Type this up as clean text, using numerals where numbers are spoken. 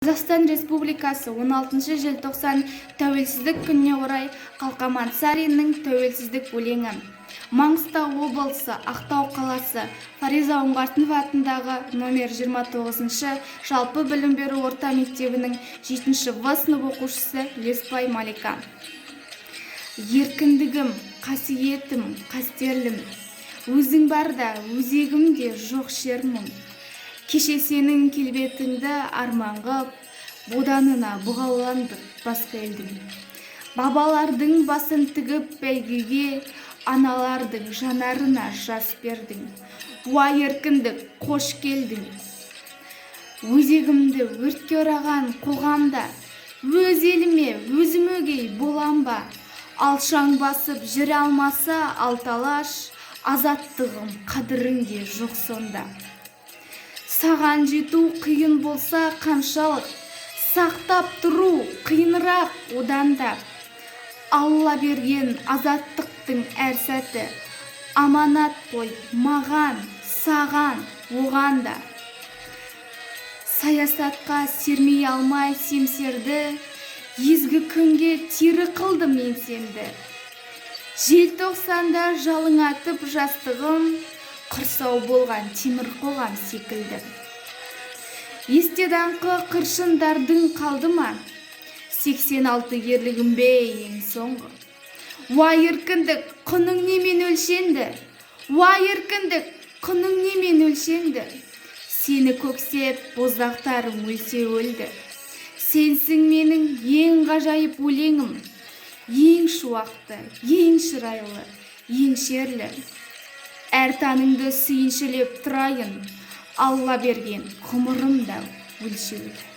Қазақстан Республикасы 16 желтоқсан Тәуелсіздік күніне орай Қалқаман Сариннің «Тәуелсіздік» өлеңі. Маңғыстау облысы, Ақтау қаласы, Фариза Оңғартынова атындағы номер 29 жалпы білім беру орта мектебінің 7 В сынып оқушысы Леспай Малика. Еркіндігім, қасиетім, қастерлім, өзің барда өзегімде жоқ шер мұң. Кеше сенің келбетіңді арман қып, боданына бұғауландық басқа елдің. Бабалардың басын тігіп бәйгеге, аналардың жанарына жас бердің. Уа, еркіндік, қош келдің! Өзегімді өртке ораған қоғамда өз еліме өзім өгей болам ба? Алшаң басып жүре алмаса алты алаш, азаттығым қадіріңде жоқ сонда. Саған жету қиын болса қаншалық, сақтап тұру қиынырақ одан да. Алла берген азаттықтың әр сәті аманат қой маған, саған, оған да. Саясатқа сермей алмай семсерді, езгі күнге тері қылдым еңсемді. Желтоқсанда жалын атып жастығым, құрсау болған темір қоғам секілді. Есте даңқы қыршындардың қалды ма? 86 ерлігім бе ең соңғы? Уа, еркіндік, құның немен өлшенді? Уа, еркіндік, құның немен өлшенді? Сені көксеп боздақтарым өлсе өлді. Сенсің менің ең ғажайып өлеңім, ең шуақты, ең шырайлы, ең шерлі. Әр таңыңды сүйіншілеп тұрайын, Алла берген ғұмырым да өлшеулі.